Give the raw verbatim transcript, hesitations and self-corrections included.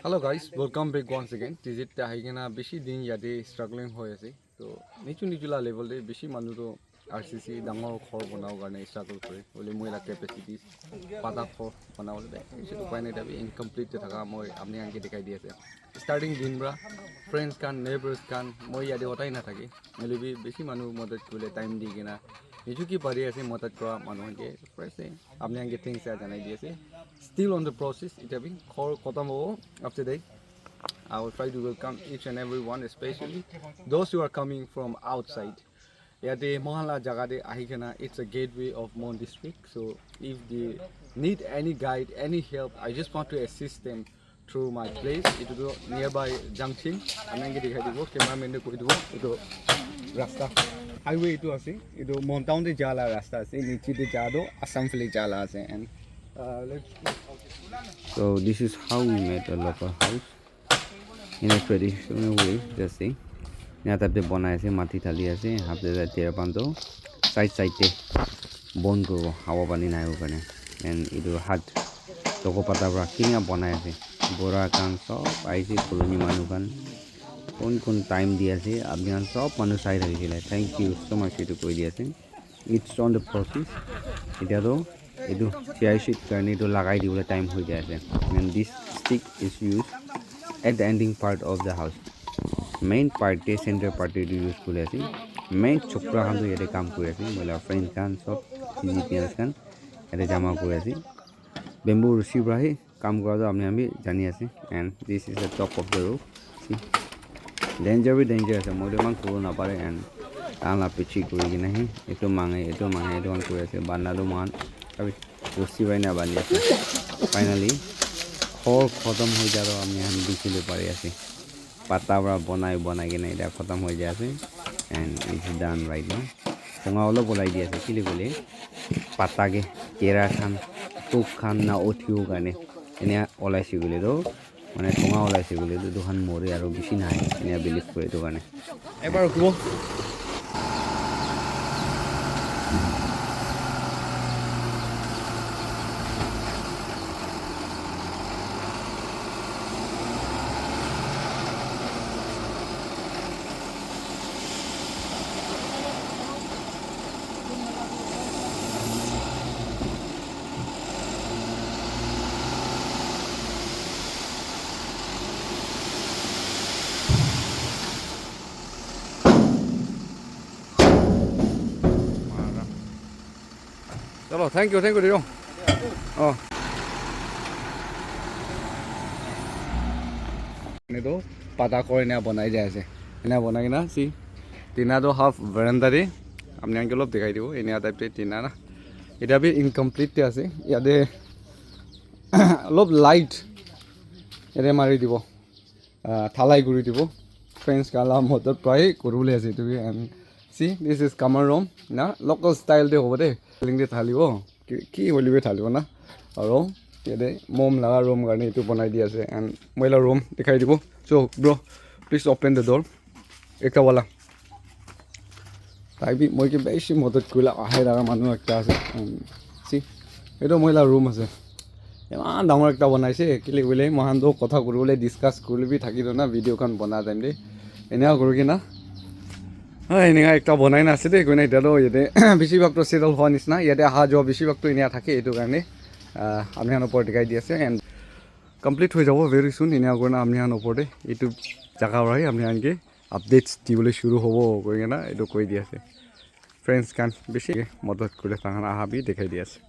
Hello guys, welcome back once again. Tizit te ahi kena bishi din yate struggling hoi ase. To nichu nichu la level te bishi manu to R C C dangor ghor banabo karne struggle kore. Hoile moi la capacities pata ghor banabole bishi upai nai, tabi incomplete te thaka moi apni khan ke dikhai di ase. Starting din pra friends khan, neighbors khan, moi yate hotai na thake. Hoile bi bishi manu madad kule time di kena nichu ki pari ase madad kora manu khan ke first te apni khan ke thanks janai di ase. Still on the process. Ita bi ghor khatam hobo after day. I will try to welcome each and every one, especially those who are coming from outside. Yate mohan la jaga te ahi kena, it's a gateway of Mon district. So if they need any guide, any help, I just want to assist them through my place. Itu tu nearby junction. Apni khan ke dikhai dibo, cameraman te koi dibo. Itu rasta. Highway itu ase. Itu Mon town te ja la rasta ase. Niche te ja to Assam phale ja la ase. And uh, let's So this is how we made a local house in a traditional way, just see. Ena type te bonai ase, mati thali ase, hap te tera pan to side side te bon kuribo, hawa pani nai karne. And etu hat toko pata para kina bonai ase. Bura khan sob aise, colony manu khan. Kun kun time di ase, apni khan sob manu sai thakisile. Thank you so much, etu koi di ase. It's on the process. Etia to etu chiai sheet karne etu lagai dibole time hoi jai ase. And this stick is used at the ending part of the house. Main part te center part te etu use kuri ase. Main chokra khan to yate kam kuri ase. Moi la friend khan sob, T G P S khan yate jama kuri ase. Bamboo rusi para he kam kura tu apni khan bi jani ase. And this is the top of the roof. See? Danger bi danger ase. Moi tu eman kuribo napare. And tahan la piche kuri kena he etu mange, etu mange, etu khan kuri ase. Banda tu moikhan abi rusi para ena bandi ase. Finally, ghor khatam hoi jai toh apni khan dikhi bole pari ase. Pata para bonai bonai kena eta khatam hoi jai ase. And it's done right now. Tonga olop olai di ase. Kile koile pata ke kera khan, tuk khan na uthibo karne enia olaise koile toh, mane tonga olaise koile toh, etu khan more aro bishi nai, enia believe kore etu karne. Ebar rukhibo. Chalo, thank you, thank you, Diyong. Oh. Etu pata ghor ena bonai jai ase. Ena bonai kena, see, tina toh half veranda te. Apni khan ke olop dikhai dibo. Ena type te tina na. Eta bi incomplete te ase. Yate olop light yate mari dibo. Ah, thalai kuri dibo. Friends khan la modot pra he kuri bole ase etu bi. And see, this is common room na, local style te hobo de. Ceiling te thalibo. Ki, ki hoile bi thalibo na. Aro yate mom laga room karne etu banai di ase. And moi la room dikhai dibo. So, bro, please open the door. Ekta wala. Tai bi moi ke bishi modot kurila ahai laga manu ekta ase. Um, see, etu moi la room ase. Eman dangor ekta banai ase. Kile koile moikhan toh kotha kuribole discuss kuribole bi thaki toh na video khan bana time te. Enia kuri kena. Hai, enia ekta banai na ase de. Koina etia toh yate bishi bhag toh settle hwa nisna. Yate aha jawa bishi bhag toh enia thake etu karne. Ah, apni khan opor dikhai di ase. And complete hoi jabo very soon. Enia kurina apni khan opor te etu jaga para hi apni khan ke updates dibole shuru hobo koi kena etu koi di ase. Friends khan bishi modot kure, tahan aha bi dikhai di ase.